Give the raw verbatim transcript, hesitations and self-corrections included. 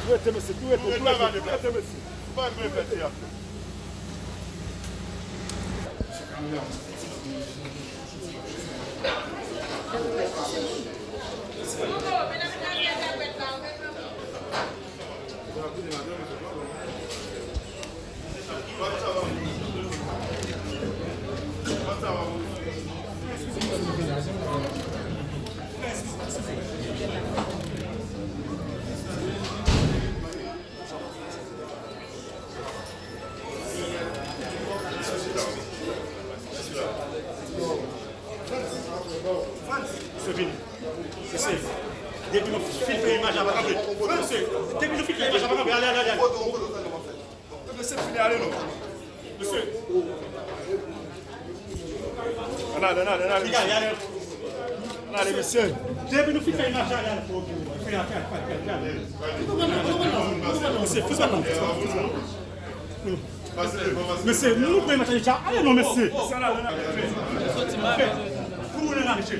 Rete, mesye, tou rete, tou rete, tou rete, mesye. Ou pa vle fè teyat. Mesye, vini. Mesye, depi nou fin fè imaj la, pa kanpe. Mesye, depi nou fin fè imaj la, pa kanpe. Ale, ale, ale, ale. Mesye, fini, ale non. Mesye. Ann ale, ann ale, ann ale, mesye. Ann ale, mesye. Depi nou fin fè imaj la, ale, ale. Fè, fè, fè, fè, fè, ale. Mesye, fè sa non. Mesye, nou pran imaj la deja. Ale non, mesye. Fè. Pou nou lage.